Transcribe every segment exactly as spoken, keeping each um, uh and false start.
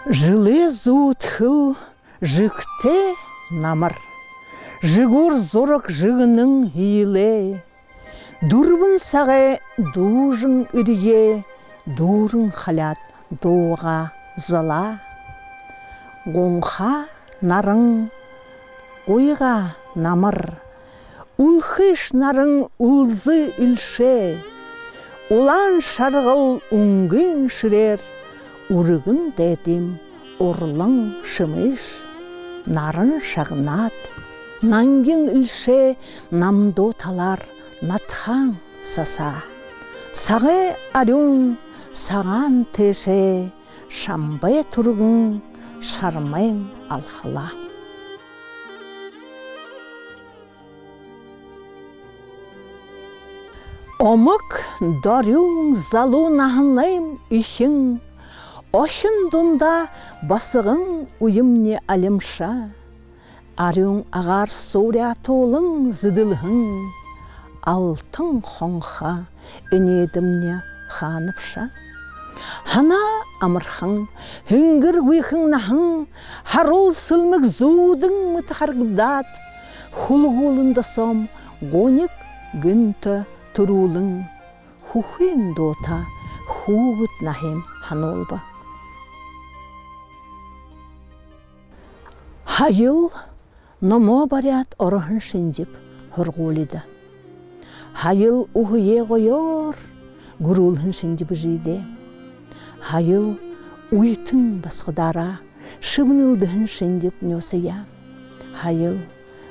Жэлэй зүүдхэл жэгтэй намар, жэгүүр зураг жэгнэн һиилээ. Дүрбэн сагай дүүжэн эрьеэ дүүрэн халяад дуугаа залаа. Гунхаа наран, гуйгаа намар, үлхыш наран үлзы элшээ. Улаан шаргал үнгын шэрээр үргэн дайдым урлан шэмыш. Наран шагнаад, нангин элшээ намдуу талаар надхаан сасаа. Сагай арюун сагаан тээшээ шамбай түргэн шармайн алхалаа. Омог дорюун залуу наһанайм эхин, охин дундаа басаган үемни алимша. Арюун агаар суурятуулан зэдэлһэн алтан хонхо энеэдэмни хаанабши. Һанаа амархан, һэнгэр гүйхэн наһан, һаруул сэлмэг зүүдэн мэтэ харагдаад, хүлгүүлэн досоом гуниг гэнтэ түрүүлэн, хүхын дуута хүүгэд наһыем һануулба. Һаял номоо баряад ороһон шэнгиб һургуулида. Һаял үһэеэ гоёор гүрүүлһэн шэнгиб эжыдээ. Һаял үетэн басагадаараа шэбнэлдэһэн шэнгиб нюусаяа. Һаял,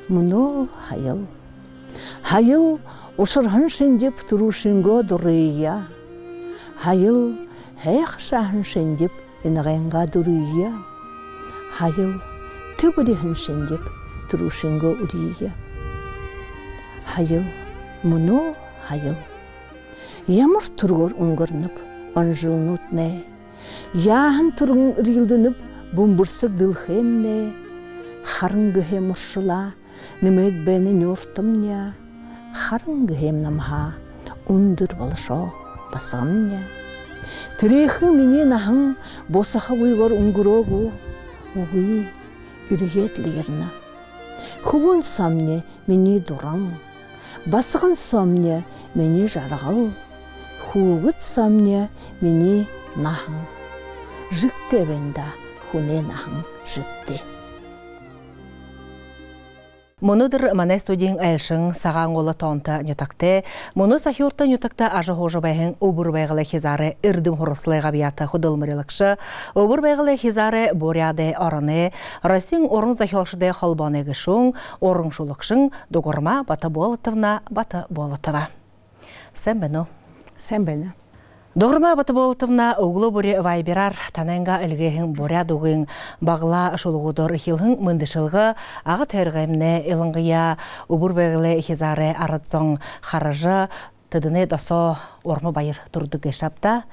мүнөө һаял. Һаял ушарһан шэнгиб түрүүшынгөө дурыяа. Һаял һайхашааһан шэнгиб инагайнгаа дүрые. Һаял тэбэриһэн шэнгиб түрүүшынгөө үрые. Һаял, мүнөө һаял. Ямар түргөөр үнгэрнэб он жэлнүүднай. Яаһан түргэн эрьелдэнэб бүмбэрсэг дэлхэймнай. Харан гэһээм уршалаа нэмээд байна нюуртамни. Харан гэһээм намһаа үндэр болошоо басагамни. Тэрэхэн минии наһан бусахагүйгөөр үнгэрөө гү? Үгы, эрьеэд лэ ерэнэ. Хүбүүн соомни минии дуран, басаган соомни минии жаргал, хүүгэд соомни минии наһан. Жэгтэй байна даа хүнэй наһан, жэгтэй. Мүнөөдэр манай студиин айлшан Сагаан-Уула тоонто нютагтай, мүнөө Сахюурта нютагта ажаһуужа байһан Үбэр Байгалай хизаарай эрдэм һуралсалай габьяата хүдэлмэрилэгшэ, Үбэр Байгалай хизаарай, Буряадай ороной, Россиин уран зохёолшодой холбооной гэшүүн, уран шүлэгшэн Дугарма Батоболотовна Батоболотова. Сайн байна уу? Сайн байна. Дугарма Батоболотовна, үглөө бүри вайбераар танайнгаа эльгээһэн буряад үгын баглаа шүлэгүүдээр эхилһэн мэндэшэлгэ Ага тойрогоймнай, илангаяа Үбэр Байгалай хизаарай арад зон хаража, тэдэнэй досоо урма баяр түрэдэг гээшэ ааб даа.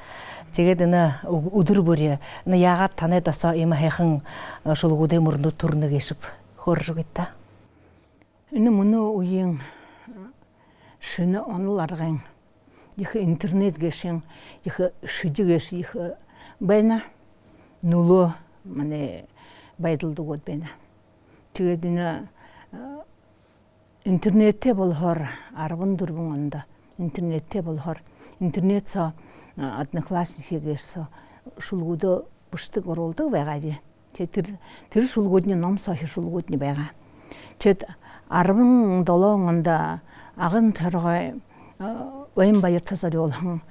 Тиигээд энэ ү-, үдэр бүри энэ яагаад танай досоо иимэ һайхан, э, шүлэгүүдэй мүрнүүд түрэнэ гээшэб, хөөрэжэ үгыт даа. Энэ мүнөө үеын шэнэ онол аргын, ехэ интернет гээшын ехэ шэди гээшэ ехэ байна. Нүлөө манай байдалда үгөөд байна. Тиигээд энэ, э, интернеттэй болоһоор, арбан дүрбэн ондо интернеттэй болоһоор, интернет соо, э, Одноклассники гээшэ соо шүлэгүүдээ бэшэдэг, оруулдаг байгааб. Тиигээд тэрэ, тэрэ шүлэгүүдни ном соохи шүлэгүүдни байгаа. Тиигээд арбан долоон ондо Агын тойрогой, э, Ойн Баярта зорюулһан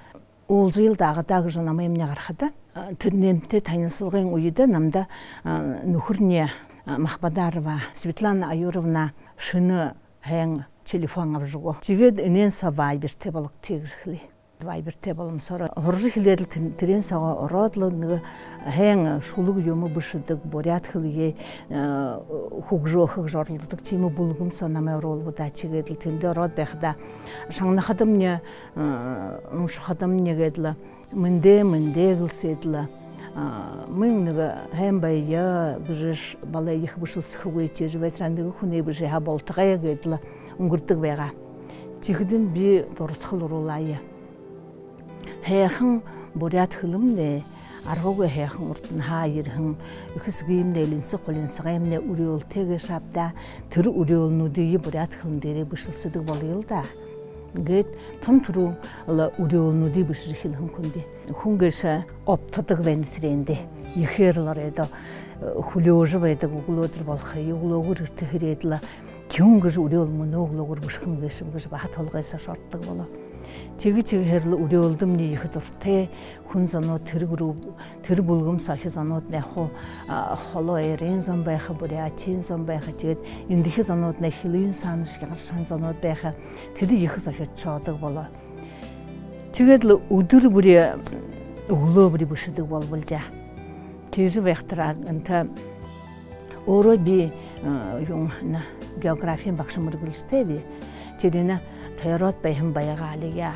«Уулзаял даа, Ага даа» гэжэ номоймни гарахада, э, тэрэнэймнай танилсалгын үедэ намда, э, нүхэрни, э, Махбадарова Светлана Аюровна шэнэ һайн телефон абажа үгөө. Тиигээд энээн соо вайбертэй болгогты гэжэ хэлээ. Вайбертэй болоһон соороо һуража эхилээд лэ, тэн-, тэрээн соогоо ороод лэ нэгэ һайн шүлэг юумэ бэшэдэг, буряад хэлэеэ, э, хүгжөөхэ гэжэ оролдодог тиимэ бүлгэм соо намайе оруулба даа. Тиигээд лэ тэндэ ороод байхадаа, шагнахадамни, э, уншахадамни гээд лэ, мэндэ, мэндэ гэлсээд лэ, а, мүн нэгэ һайн байя гэжэш, балай ехэ бэшэлсэхэгүйш, тиижэ байтараа нэгэ хүнэй бэшээ һаа болтогой гээд лэ үнгэрдэг байгаа. Тиихэдэнь би дурадхал оруулааб. Һайхан буряад хэлэмнай Аргагүй һайхан урданһаа ерэһэн, эхэ эсэгымнай, элинсэг хулинсагаймнай үреэлтэй гээшэ ааб даа. Тэрэ үреэлнүүдые буряад хэлэн дээрээ бэшэлсэдэг болоёл даа. Гээд тон түрүүн лэ үреэлнүүдые бэшэжэ эхилһэн хүн би. Хүн гээшэ обтодог байна тэрээндээ. Ехээр лэ оройдоо, э, хүлеэжэ байдаг, үглөөдэр болохо, үглөөгүүр эртэ һэрээд лэ, юун гэжэ үреэл мүнөө үглөөгүүр бэшэхэм гээшэб гэжэ баһа толгой соо шордог болоо. Тиигэжэ тиигэһээр лэ үреэлдэмни ехэ дуратай. Хүн зонууд тэрэ гүрүү-, тэрэ бүлгэм соо ехэ зонууд нэхэ, а, холо ойрын зон байха, Бурятиин зон байха, тиигээд эндэхи зонууд нэхэ хилын саанашье гараһан зонууд байха. Тэдэ ехэ зохидшоодог болоо. Тиигээд лэ үдэр бүри, үглөө бүри бэшэдэг болбол даа. Тиижэ байхадаа энэ өөрөө би, э, юун, энэ географиин багша мэргэжэлтэйб. Тиигээд энэ тойроод байһан байгаалияа,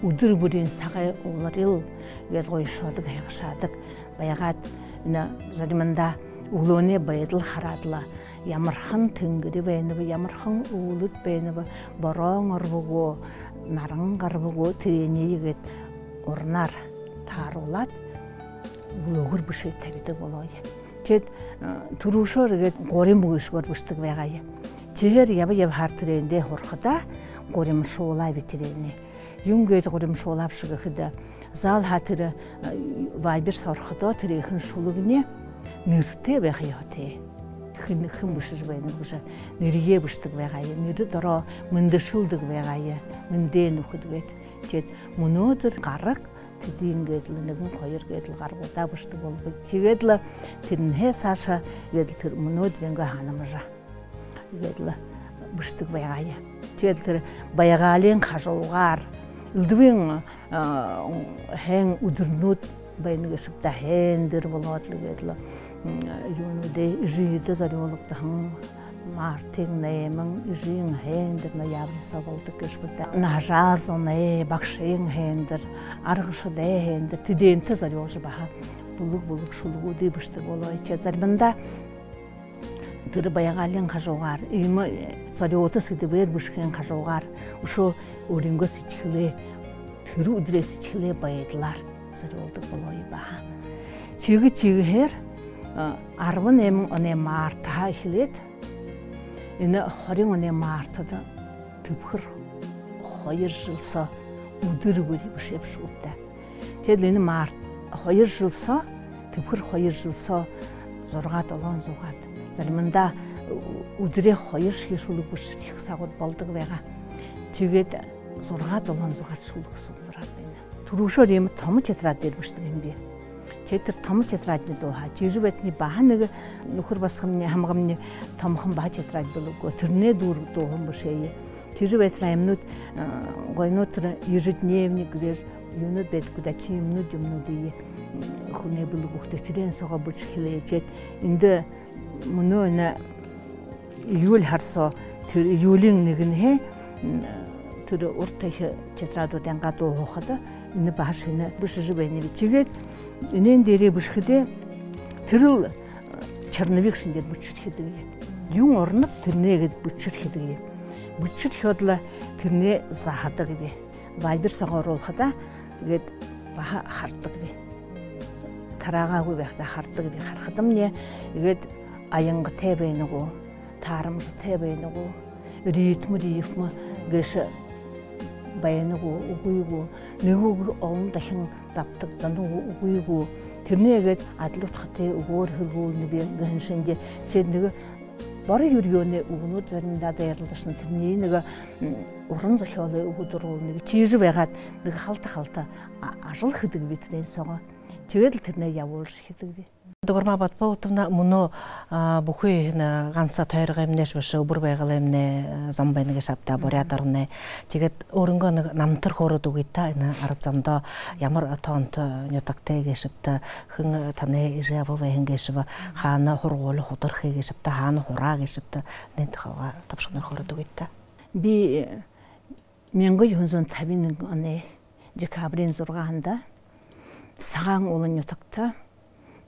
үдэр бүриин сагай уларил гээд гуйшаадаг, һайшаадаг байгаад, энэ заримдаа үглөөнэй байдал хараад лэ, ямархан тэнгэри байнаб, ямархан үүлэд байнаб, бороон гараба гү, наран гараба гү, тэрэниие гээд урнаар тааруулаад, үглөөгүүр бэшээд табидаг болоо. Тиигээд, э, түрүүшээр гээд гурим үгышүүгээр бэшэдэг байгаа. Тиигээд ябаа ябаһаар тэрээндээ һурахадаа гуримшуулаа би тэрээниие. Юун гээд гуримшуулаабши гэхэдэ, заал һаа тэрэ, э, вайбер соо ороходоо, тэрэ ехэ шүлэгни нэрэтэй байха ёһотой. Хэн, хэн бэшэжэ байнаб гэжэ нэрэеэ бэшэдэг байгаа. Нэрэ доро мэндэшүүлдэг байгаа. Мэндээ, нүхэд гээд. Тиигээд мүнөөдэр гараг, тэдэ иигээд лэ нэгэн хоёр гээд лэ гарагуудаа бэшэдэг болбол. Тиигээд лэ тэрэнһээ саашаа гээд лэ тэрэ мүнөөдэрэйнгөө һанамжа гээд лэ бэшэдэг байгаа. Тиигээд лэ тэрэ байгаалиин хажуугаар элдэбын, а, һайн үдэрнүүд байна гээшэ ааб даа, һайндэр болоод лэ гээд лэ, м, юунүүдээ, эжыдэ зорюулагдаһан, мартын найман, эжын һайндэр, ноябрь соо болодог гээшэ ааб даа. Нажаар зоной, багшын һайндэр, аргашадай һайндэр, тэдээнтэ зорюулжа баһа бүлэг бүлэг шүлэгүүдые бэшэдэг болоо. Тиигээд заримдаа тэрэ байгаалиин хажуугаар, иимэ зорюута сэдэбээр бэшэхын хажуугаар үшөө өөрынгөө сэдьхэлээ, тэрэ үдэрэй сэдьхэлэй байдалаар зорюулдаг болоо баһа. Тиигэжэ тиигэһээр, э, арбан найман оной мартһаа эхилээд, энэ хорин оной мартада тэбхэр хоёр жэл соо үдэр бүри бэшээбши гүб даа. Тиигээд лэ энэ март хоёр жэл соо, тэбхэр хоёр жэл соо зургаа-долоон зуугаад, заримдаа үдэрэй хоёршье шүлэг бэшэжэрхиһэн сагууд болодог байгаа. Тиигээд зургаа-долоон зуугаад шүлэг суглараад байна. Түрүүшээр иимэ томо тетрадь дээрэ бэшэдэг юм би. Тиигээд тэрэ томо тетрадьни дууһаа. Тиижэ байтарни баһа нэгэ нүхэр басагамни, һамгамни томохон баһа тетрадь бэлэглөө. Тэрэнэй дүүрэн дууһан бэшээб. Тиижэ байтараа юумэнүүд, э, гоёнууд тэрэ ежедневник гэжэ юунүүд байдаг гү даа, тиимэнүүд юумэнүүдые, м, хүнэй бэлэгүүхтэ, тэрээн соогоо бэшэжэрхёо. Тиигээд эндэ мүнөө энэ июль һара соо, тэрэ июлиин нэгэнһээ, м, тэрэ урда ехэ тетрадуудайнгаа дууһахада, энэ баһа шэнэ бэшэжэ байнаб. Тиигээд энээн дээрээ бэшэхэдээ, тэрэл, э, черновик шэнээр бэшэжэрхидэгби. Юун ороноб, тэрэнээ гээд бэшэжэрхидэгби. Бэшэжэрхёод лэ, тэрэнээ заһадагби. Вайбер соогоо оруулхадаа, тиигээд баһа харадагби. Тараагаагүй байхадаа харадагби. Харахадамни, тиигээд аянгатай байна гү, таарамжатай байна гү, ритм, рифма гээшэ байна гү, үгы гү, нэгэ үгэ олон дахин дабтагдана гү, үгы гү, тэрэнээ гээд адли удхатай үгөөр хэлгүүлнэб гэһэн шэнги. Тиигээд нэгэ боро юрьеэнэй үгэнүүд заримдаа дайралдашана, тэрэниие нэгэ, м, уран зохёолой үгэдэ оруулнаб. Тиижэ байгаад нэгэ халта халта, а, ажал хээдэгби тэрээн соогоо. Тиигээд лэ тэрэнээ ябуулжархидагби. Дугарма Батболотовна, мүнөө, а, бүхы, а, ганса тойрогоймнайшье бэшэ, Үбэр Байгалаймнай, а, зон байна гээшэ ааб даа, Буряад ороной. Тиигээд өөрынгөө нэгэ намтар хөөрөөд үгыт даа, энэ арад зондоо ямар тоонто нютагтай гээшэбта, хэн танай эжы аба байһан гээшэб, хаана һургуули һудархы гээшэбта, хаана һураа гээшэбта, энээн тухайгаа тобшохоноор хөөрөөд үгыт даа. Би, э, мянга юһэн зуун табин оной декабриин зургаанда Сагаан-Уулын нютагта,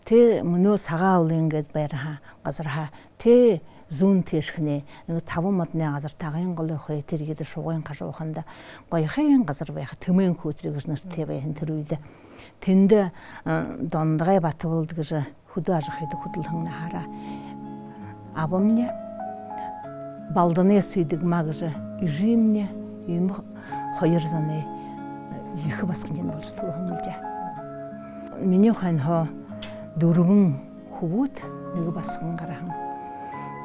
тэ, мүнөө Сагаан-Уулын гээд байраһаа газарһаа тэ зүүн тээшэхэнэй, нэгэ табан модоной газарта, Агын голой хойто эрьедэ, шугын хажууханда, гоёхон газар байха, Тэмээн Хөөтэрэй гэжэ нэрэтэй байһан тэрэ үедэ. Тэндэ, э, Дондогой Батабалда гэжэ хүдөө ажахыда хүдэлһэн наһаараа абамни, Балданай Сыдыгма гэжэ эжымни, иимэ хоёр зоной ехэ басаганиинь боложо түрэһэн лэ даа. Минии хойноһоо дүрбэн хүбүүд, нэгэ басаган гараһан.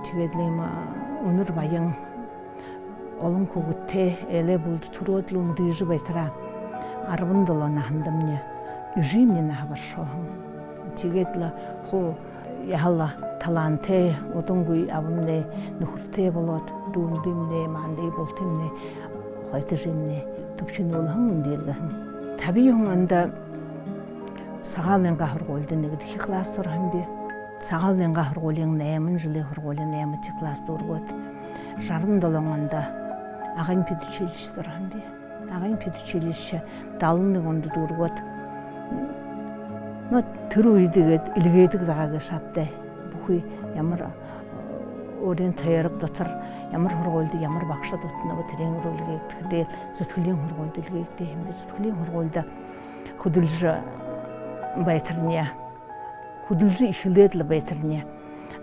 Тиигээд лэ иимэ үнэр баян, олон хүүгэдтэй, айлай бүлэдэ түрөөд лэ үндыжэ байтараа, арбан долоо наһандамни эжымни наһа баршооһон. Тиигээд лэ хуу яһала талаантай, удангүй абамни нүхэртэй болоод, дүүндэмни, мандаа бултымни, хойто эжымни түбхинүүлһэн, үндылгэһэн. Табин юһэн ондо Сагаалганай һургуулида нэгэдэхи класста ороһон би. Сагаалганай һургуулиин найман жэлэй һургуули наймадахи класс дүүргээд, жаран долоон ондо Агын педучилищида ороһон би. Агын педучилищи далан нэгэн ондо дүүргээд, ну, тэрэ үедэ гээд эльгээдэг байгаа гээшэ ааб даа. Бүхы ямар, э, өөрын тойрог дотор ямар һургуулида ямар багша дутанаб, тэрээн руу эльгээгдэхэдээ, Зүдхэлиин һургуулида эльгээгдээ һэм би. Зүдхэлиин һургуулида хүдэлжэ байтарни, хүдэлжэ эхилээд лэ байтарни,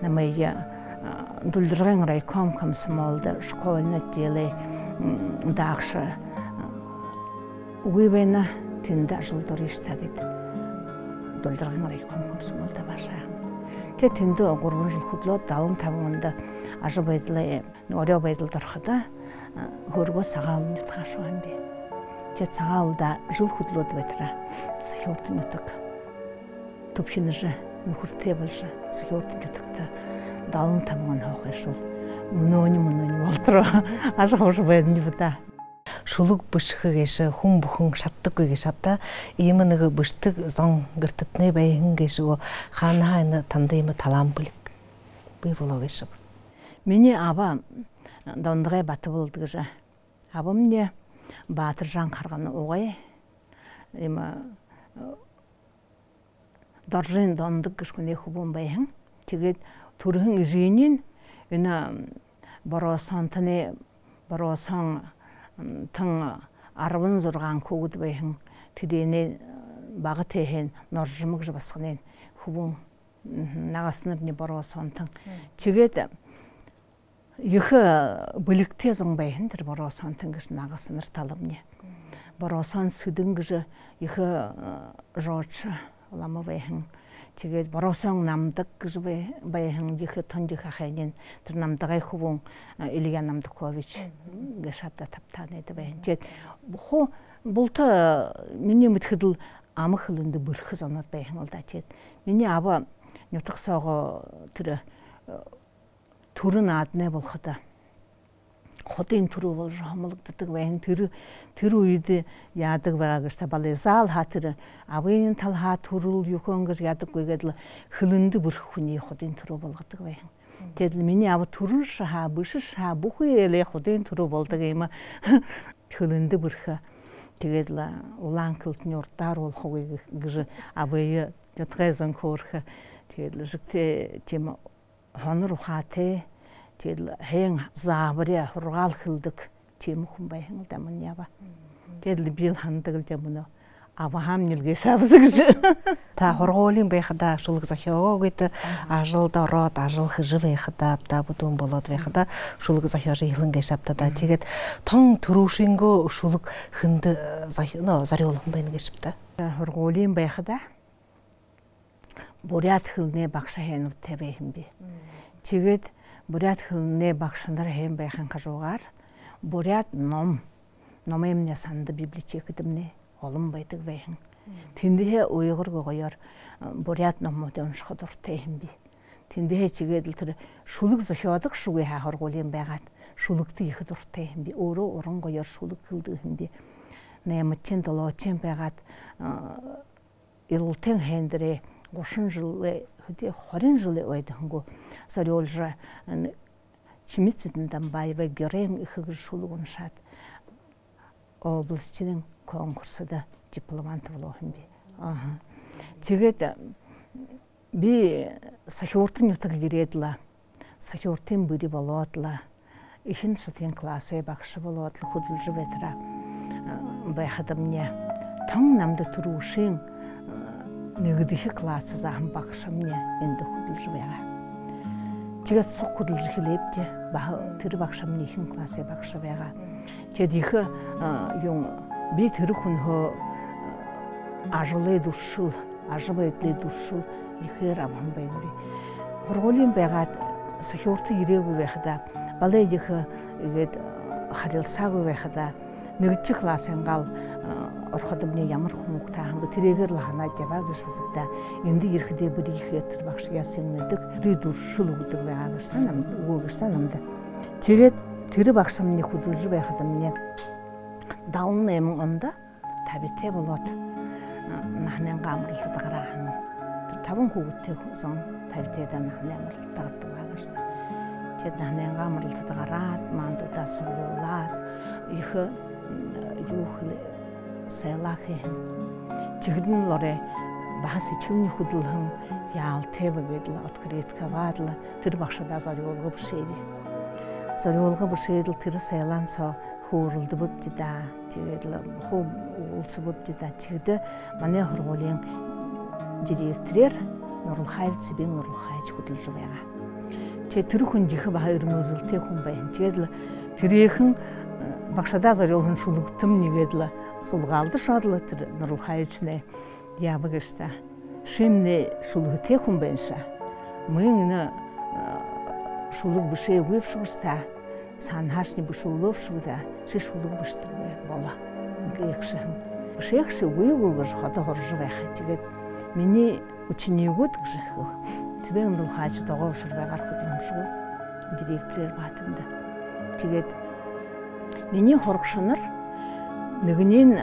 намайе, а, Дулдаргын райком комсомолдо школьный отделэй, м, даагша, а, үгы байна, тэндэ ажалда орыш даа гээд, Дулдаргын райком комсомолдо абаашаһан. Тиигээд тэндэ гурбан жэл хүдэлөөд, далан табан ондо ажабайдалай, орёо байдалда ороходоо, а, һөөргөө Сагаалганай нютагаа ошоһон би. Тиигээд Сагаалганда жэл хүдэлөөд байтараа, Сахюуртын нютаг түбхинэжэ, нүхэртэй боложо, Сахюуртын нютагта далан табан онһоо хойшо лэ мүнөөнэй, мүнөөнэй болотор ажаһуужа байнаб даа. Шүлэг бэшэхэ гээшэ хүн бүхэн шададаггүй гээшэ ааб даа. Иимэ нэгэ бэшэдэг зон гэртэтнай байһан гээшэ гү, хаанаһаа энэ танда иимэ талаан бэлиг бии болоо гээшэб? Минии аба Дондогой Батабалда гэжэ абамни Баатаржан Харгана угай, иимэ, э, Доржын Дондог гэжэ хүнэй хүбүүн байһан. Тиигээд түрэһэн эжынь энэ Бороосоонтоной, Бороосоонтон арбан зургаан хүүгэд байһан. Тэдэнэй, э, бага тээһээнь Норжомо гэжэ басаганайнь хүбүүн. Мгм. Нагасанарни Бороосоонтон. Мгм. Тиигээд ехэ, э, бэлигтэй зон байһан тэрэ Бороосоонтон гэжэ Нагасанар таламни. Мгм. Бороосоон Сэдэн гэжэ ехэ, э, жолшо лама байһан. Тиигээд Бороосоон Намдаг гэжэ бай-, байһан, ехэ тон ехэ ахайнь, тэрэ Намдагай хүбүүн, э, Илья Намдакович, мгм, гээшэ ааб даа, Табтаанайда байһан. Тиигээд хуу булта, э, минии мэдэхэдэл, ама хэлэндэ бэрхэ зонууд байһан лэ даа. Тиигээд минии аба нютаг соогоо тэрэ, э, түрэ нааданай болоходо, ходын түрүү боложо һомологдодог байһан. Тэрэ, тэрэ үедэ яадаг байгаа гээшэ, балай заал һаа, тэрэ абын талаһаа түрэл юухэн гэжэ яадаггүй гээд лэ, хэлэндэ бэрхэ хүниие ходын түрүү болгодог байһан. Тиигээд лэ минии аба түрэлшье һаа, бэшэшье һаа, бүхы ээлээ ходын түрүү болодог юм аа. Хэлэндэ бэрхэ. Тиигээд лэ улаан хэлэтэнь урдаа оруулхагүй гэжэ абые нютагай зон хөөрэхэ. Тиигээд лэ жэгтэй тиимэ һонор ухаатай, тиигээд лэ һайн заабари, һургаал хэлэдэг тиимэ хүн байһан лэ даа минии аба. Тиигээд лэ би лэ һанадаг лэ даа мүнөө, абаһаамни лэ гээшэ аабза гэжэ. Та һургуулиин байхадаа шүлэг зохёогоо гүт, аха, ажалда ороод, ажал хэжэ байхадаа, та бүдүүн болоод байхадаа шүлэг зохёожо эхилһэн гээшэ аабта даа. Мгм. Тиигээд тон түрүүшынгээ шүлэг хэндэ, э, зохи-, ну, зорюулһан байна гээшэбта? Һургуулиин байхадаа буряад хэлэнэй багша һайнуудтай байһан би. Мгм. Тиигээд буряад хэлэнэй багшанар һайн байхын хажуугаар буряад ном, номоймни санда библиотекэдэмни олон байдаг байһан. Мгм. Тэндэһээ уйгаргүй гоёор, э, буряад номуудые уншаха дуратай һэм би. Тэндэһээ тиигээд лэ тэрэ шүлэг зохёодогшьегүй һаа, һургуулиин байгаад, шүлэгтэ ехэ дуратай һэм би. Өөрөө уран гоёор шүлэг хэлэдэг һэм би. Наймадахи, долоодохи байгаад, э, Илалтын һайндэрэй гушан жэлэй, хэды, хорин жэлэй ойдо һэн гү, зорюулжа, э, Чимит-Цыден Дамбаевай «Геройн эхэ» гэжэ шүлэг уншаад, областиин конкурсдо дипломант болоо һэм би. Аха. Тиигээд, э, би Сахюуртын нютаг ерээд лэ, Сахюуртын бэри болоод лэ, эхин шатын классай багша болоод лэ хүдэлжэ байтараа, э, байхадамни, тон намда түрүүшын нэгэдэхи класс зааһан багшамни эндэ хүдэлжэ байгаа. Тиигээд суг хүдэлжэ эхилээбди, баһа тэрэ багшамни эхин классай багша байгаа. Тиигээд ехэ, а, юун, би тэрэ хүнһөө ажалай дүршэл, ажабайдалай дүршэл ехээр абаһан байнаб. Һургуулиин байгаад, Сахюурта ерээгүй байхадаа, балай ехэ иигээд харилсаагүй байхадаа, нэгэдэхи классайнгаа, а, орходомни ямар хүн угтаа һэм бэ, тэрээгээр лэ һанаад ябаа гээшэб даа. Эндэ ерэхэдээ бүри ехээр тэрэ багшаяа сэгнэдэг, дүй дүршэл үгэдэг байгаа гээшэ даа нам-, үгөө гээшэ даа намда. Тиигээд тэрэ багшамни хүдэлжэ байхадамни далан найман ондо табитай болоод, а, наһанайнгаа амаралтада гараа һэн. Табан хүүгэдтэй зон табитайдаа наһанай амаралтада гарадаг байгаа гээшэ даа. Тиигээд наһанайнгаа амаралтада гараад, маанадаа суглуулаад, ехэ, м, юу хэлээ, сайлаа хэһэн. Тиихэдэнь лэ орой баһа сэдьхэлни хүдэлһэн, яалтайб гээд лэ открытка абаад лэ, тэрэ багшадаа зорюулга бэшээб. Зорюулга бэшээд лэ, тэрэ сайлаан соо хөөрэлдэбэбди даа. Тиигээд лэ хуу уулзабабди даа. Тиихэдэ манай һургуулиин директорээр Нуралхаев Цыбен Нуралхаевич хүдэлжэ байгаа. Тиигээд тэрэ хүн ехэ баһа эрмэлзэлтэй хүн байһан. Тиигээд лэ тэрээхэн, э, багшадаа зорюулһан шүлэгтэмни гээд лэ сулгаалда ошоод лэ, тэрэ Нуралхаевичнай яаба гээшэ даа: «Шимни шүлэгтэй хүн байнша. Мүн энэ, э, шүлэг бэшээгүйбши гүш даа, саанаһаашни бэшүүлээбши гү даа, ши шүлэг бэшэдэггүй болоо», — гээ гээшэ һэн. «Бэшээгши, үгы гү?» — гэжэ ходо һуража байха. Тиигээд минии ученик гүт гэжэ хэлэбэ. Цыбен Нуралхаевич доогоо ушар байгаар хүдэлһэн юм шуу, директорээр баһа тэндэ. Тиигээд минии һурагшанар, нэгэниинь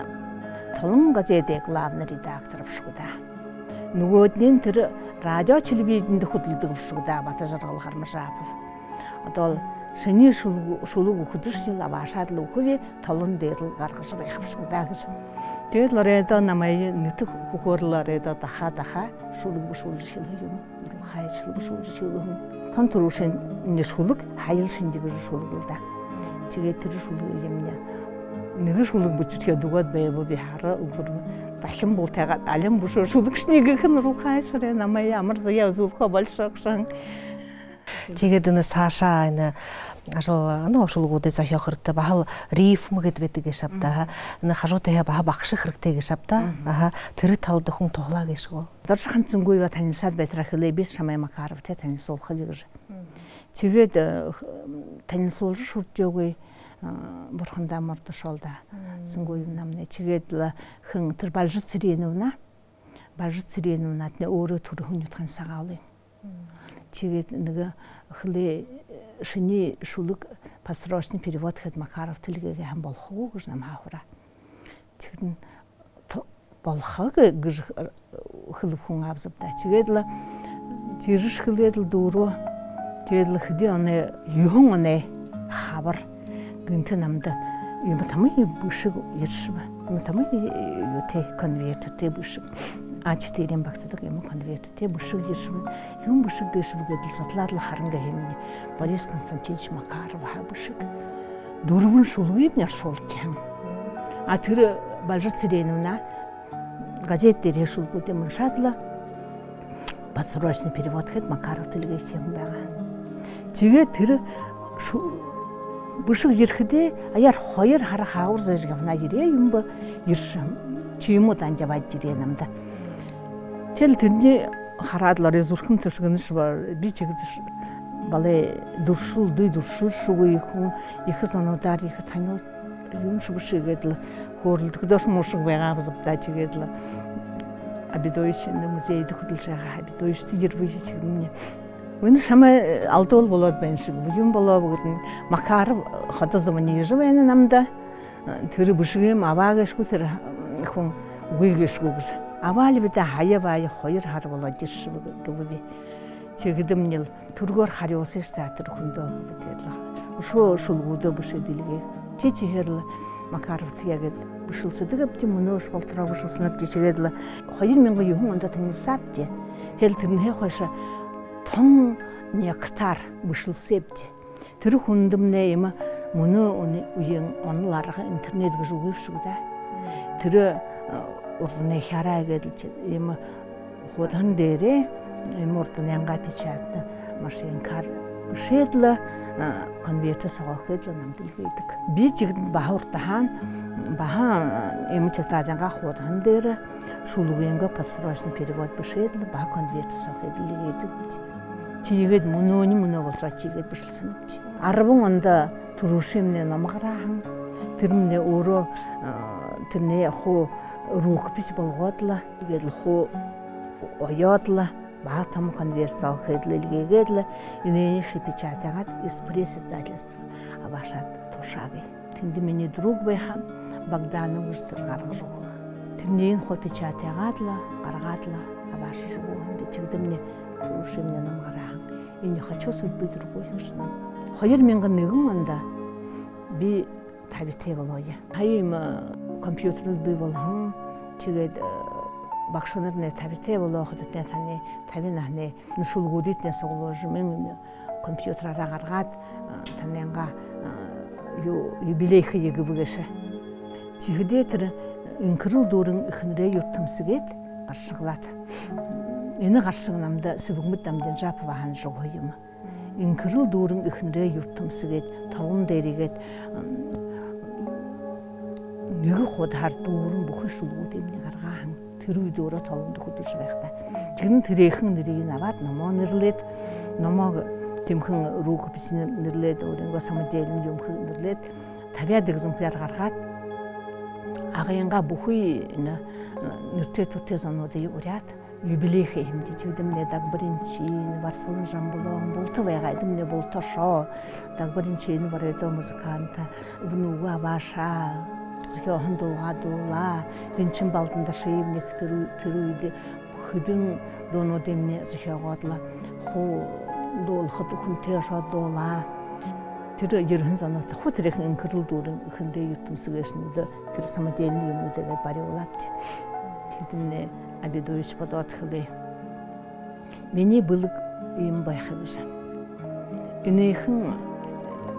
«Толон» газетэй главный редактор бшуу даа. Нүгөөдэнь тэрэ радио, телевиденидэ хүдэлдэг бшуу даа, Батажаргал Гармажапов. Одоол шинии шүлэг, шүлэг үгэхэдэшни лэ абаашаад лэ үгэхэб, «Толон» дээрэ лэ гаргажа байха бшуу даа гэжэ. Тиигээд лэ оройдоо намайе нэтэ хүхөөр лэ оройдоо дахаа, дахаа шүлэг бэшүүлжэ эхилһэн юм. Нуралхаевич лэ бэшүүлжэ эхилһэн. Тон түрүүшын шүлэг «Һаял шэнги» гэжэ шүлэг лэ даа. Тиигээд тэрэ шүлэгыемни нэгэ шүлэг бэшэжэрхёод үгөөд байба, би һара үгөөрөө. Дахин бултайгаад, алин бэшэ шүлэгшни гэхэ, Нуралхаевич орой намайе амар заяа үзүүлхэ болишоо гээшэ һэн. Тиигээд энэ саашаа энэ ажал, энэ шүлэгүүдые зохёохо хэрэгтэй баһал рифма гээд байдаг гээшэ ааб даа. Энэ хажуудахи баһа багша хэрэгтэй гээшэ ааб даа. Аха, тэрэ талада хүн туһалаа гээшэ гү? Доржо ахань Цынгуева танилсаад байтараа хэлээ: «Би шамайе Макаровтай танилсуулхаб», — гэжэ. Тиигээд, э, танилсуулжа шүрдеэгүй, э, бурхандаа мордошоол даа. Цынгуевнамнай. Тиигээд лэ хэн, тэрэ Бальжа Цыреновна, Бальжа Цыреновнатнай өөрөө түрэһэн нютагынь Сагаалгын. Тиигээд нэгэ хэлээ: «Шинии шүлэг подстрочный перевод хээд Макаровта эльгээгээ һаань, болохо гү?» — гэжэ намһаа һураа. Тиихэдэнь «Ту-, болохо», — гэжэ хэлэбэ хүн аабзаб даа. Тиигээд лэ тиижэ хэлээд лэ дүүрээ. Тиигээд лэ хэды оной, юһэн оной хабар гэнтэ намда иимэ томо бэшэг ерэшэбэ. Иимэ томо, э, юутэй, конверттэй бэшэг. А четыре-ин багтадаг иимэ конверттэй бэшэг ерэшэбэ. Юун бэшэг гээшэб гээд лэ судлаад лэ харан гэхэмни, Борис Константинович Макаров һаа бэшэг. Дүрбэн шүлэгыемни оршуулжа һэн. А тэрэ Бальжа Цыреновна газетэ дээрэ шүлэгүүдые уншаад лэ, подстрочный перевод хээд, Макаровта эльгээжэ һэн байгаа. Тиигээд тэрэ шу-, бэшэг ерэхэдээ, аяар хоёр һара хаагуур зайжа ябанаа, ерээ юм бэ, ерэшэ һэн. Тиимэ удаан ябаад ерээ намда. Тиигээл тэрэниие хараад лэ орой зүрхэм түшэгэнэш ба, би тиигэдэш, балай дүршэл, дүй дүршэлшьегүй хүн, ехэ зонуудаар ехэ танил юумшье бэшэ гээд лэ хөөрэлдэхэдөөшье муушаг байгаа аабзаб даа. Тиигээд лэ Абидович, энэ музейдэ хүдэлжэ байгаа Абидовичта ерэбэ, тиигээд лэ: «Энэ шамай алдуул болоод байна шэнги, юун болооб?» — гэхэдэнь: «Макаров ходо звонижа байна намда. Тэрэ бэшэгыем абаа гээшэ гү тэрэ хүн, үгы гээшэ гү?» — гэжэ. «Абаал би даа, һая баһа хоёр һара болоод ерэшэбэ», — гэбэ би. Тиихэдэмни лэ: «Түргөөр харюусыш даа тэрэ хүндөө», — гэбэ. Тиигээд лэ үшөө шүлэгүүдээ бэшээд эльгээбэ. Тии-, тиихэдэ лэ Макаровтаяа гээд бэшэлсэдэгбди, мүнөөшье болотороо бэшэлсэнэбди. Тиигээд лэ хоёр мянга юһэн ондо танилсаабди. Тиигээд лэ тэрэнһээ хойшо тон нягтаар бэшэлсээбди. Тэрэ хүндэмнай иимэ мүнөө үе-, үеын онол арга, интернет гэжэ үгы бшуу даа. Тэрэ, э, урданайхяараа гээд лэ иимэ Хуудаһан дээрээ, э, урданайнгаа печатна машинкаар бэшээд лэ, а, конвертэ соогоо хээд лэ намда эльгээдэг. Би тиигээд баһа урдаһаань, баһа, а, иимэ тетрадингаа хуудаһан дээрэ шүлэгынгээ подстрочный перевод бэшээд лэ, баһа конвертэ соогоо хээд лэ эльгээдэг. Тиигээд мүнөөнь мүнөө болотороо тиигээд бэшэлсэнэб. Арбан ондо түрүүшымнай ном гараһан. Тэрэмнай өөрөө, а, тэрэнээ хуу рукопись болгоод лэ, тиигээд лэ хуу оёод лэ, баһа томо конвертэ соогоо хээд лэ эльгээгээд лэ, энээнэйшье печатайгаад, «Экспресс» издательство абаашаад туршаагай. Тэндэ минии друг байха, Богданов гэжэ тэрэ гаргажа үгөө. Тэрэнээ хуу печатайгаад лэ, гаргаад лэ, абаашажа үгөө һэм би. Тиигэдэмнай түрүүшымнай ном гараһан. «И не хочу судьбы другой» гэжэ ном. Хоёр мянган нэгэн ондо би табитай болооб. Һая иимэ, э, компьютер бии болоһон. Тиигээд, э, багшанарнай табитай болоо һаа, тэдэнэй таанай табин наһанай шүлэгүүдыетнай суглуулжа, мин компьютераараа гаргаад, э, танайнгаа, э, юу, юбилей хэе гээб гээшэ. Тиихэдээ тэрэ «Энхэрэл дүүрэн эхэнэрэй юртэмсэ» гээд гаршаглаад. Энэ гаршаг намда Сэбэгмэд Дамдинжапова һанажа үгөө юм. «Энхэрэл дүүрэн эхэнэрэй юртэмсэ» гээд толон дээрэ иигээд, м, нэгэ хуудаһаар дүүрэн бүхы шүлэгүүдыемнай гаргаа һэн. Тэрэ үедөө өөрөө толондо хүдэлжэ байхадаа. Тиигээд тэрэхэн нэрыень абаад, номоо нэрлээд, номоо тэмэхэн рукописьнь нэрлээд, өөрынгөө самодельный юумэеэ нэрлээд, табяад экземпляр гаргаад, Агынгаа бүхы энэ, э, нэртэй түрэтэй зонуудые уряад, юбилей хэһэмди. Тиигэдэмнай Дагбариншин, Барсалан Жамбалон, булта байгаа. Эдэмнай булта ошоо. Дагбариншин барайдаа музыкант, үгэнүүдээ абаашаа, зохёоһон дуугаа дуулаа. Ринчин Балдандашиевнай тэрэ ү-, тэрэ үедэ хэдэн дуунуудыемнай зохёогоод лэ, хуу дуулахада хүнтэй ошоод дуулаа. Тэрэ ерэһэн зонуудта хуу тэрэхэн «Энхэрэл дүүрэн эхэнэрэй юртэмсэ» гээшэнүүдые, тэрэ самодельный юумэнүүдые бариулаабди. Тиигэдэмнай Абидуевич бодоод хэлээ: «Минии бэлэг иимэ байха», — гэжэ. «Энэхэн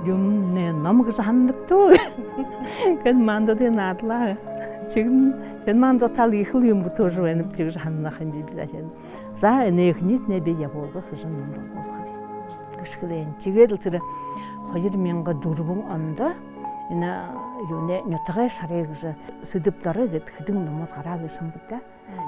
юумэмнай ном гэжэ һананагты гү?» — гээд мандаа наадалаа. Тиигээд: «Тэн мандаа тал ехэл юумэ бүтээжэ байнаб», — гэжэ һанана һэм би, би даа. «За, энээнэйнь би ябуулга хэжэ ном болгохоб», — гэжэ хэлээ. Тиигээд лэ тэрэ хоёр мянга дүрбэн ондо энэ юунэй, «Нютагай шарай» гэжэ сэдэб доро гээд хэдэн номууд гараа гээшэ һэм бэ даа.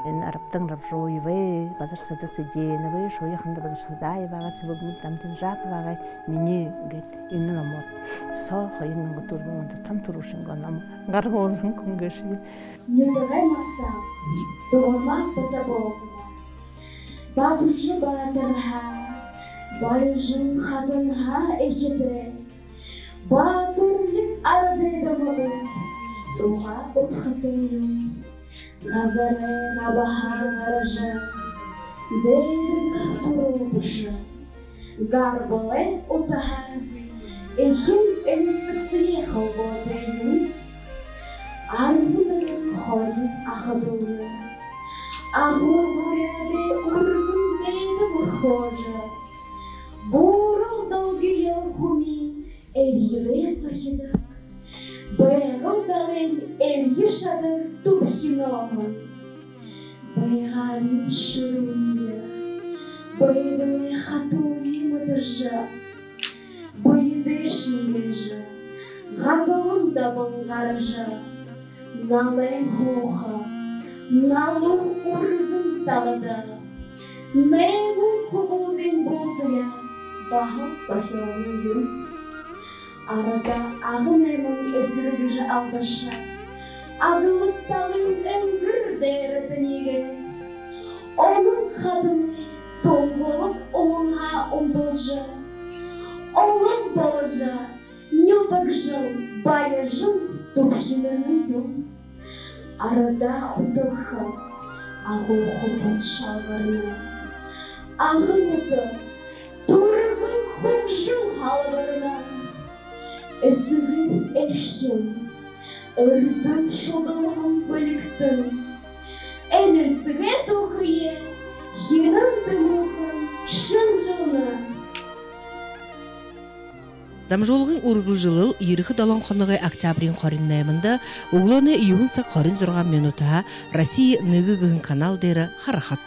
Энэ Рабдан Рабжуевай, Базарсада Цыденовай, Шуяханда Базарсадаевагай, Сэбэгмэд Дамдинжаповагай, минии гээд энэ номууд соо хоёр мянга дүрбэн ондо тон түрүүшынгөө ном гаргуулһан хүн гээшэб. Нютагай магтаал. Дугарма Батоботова. Бабжа баатарһаа, Баяжын хатанһаа эхитэй, баатарлиг арадай домогууд угаа удхатай юм. Газарай габаһаа гаража, дээдэ гар түрүү бэшэ, гарбалай утаһаа эхин элинсэгтэй холбоотой юм. Арбан нэгэн, хорин аха дүүнэр, Агуур Буряадай үргэн дээдэ мүрхөөжэ, буурал долгёо хүмые эрьеэр сохидог, Байгал далайн эрье шадаг түбхинөөһэн. Байгаалиин шэрүүе, байдалай хатууе мэдэржэ, бэедээ шэнгээжэ, гаталан дабан гаража, налай һууха, налуу үргэн талада найман хүбүүдынь буусаяад, баһал сохёоһон юм. Арада Ага найман эсэгэ гэжэ алдаршаа, Аглаг талын энгэр дээрэ тэнюугээд, олон хатанай тунгалаг уланһаа унталжа, олон боложо, нютагжам, баяжам түбхинэһэн юм. Арада хүтэлхэ, агуу хүбүүд шалгарна. Ага нютаг түргэн хүгжэн һалбарна. Эсэгын эрхим, эрдэм шудалһан бэлигтэн, элинсэгэй түүхые хэнэн тэмүүлхэн шэнжэлнэ. Дамжуулгын үргэлжэлэл ерэхэ долоон хоногой октябриин хорин найманда үглөөнэй юһэн саг хорин зургаан минутаһаа «Россия нэгэ» гэһэн канал дээрэ харахат.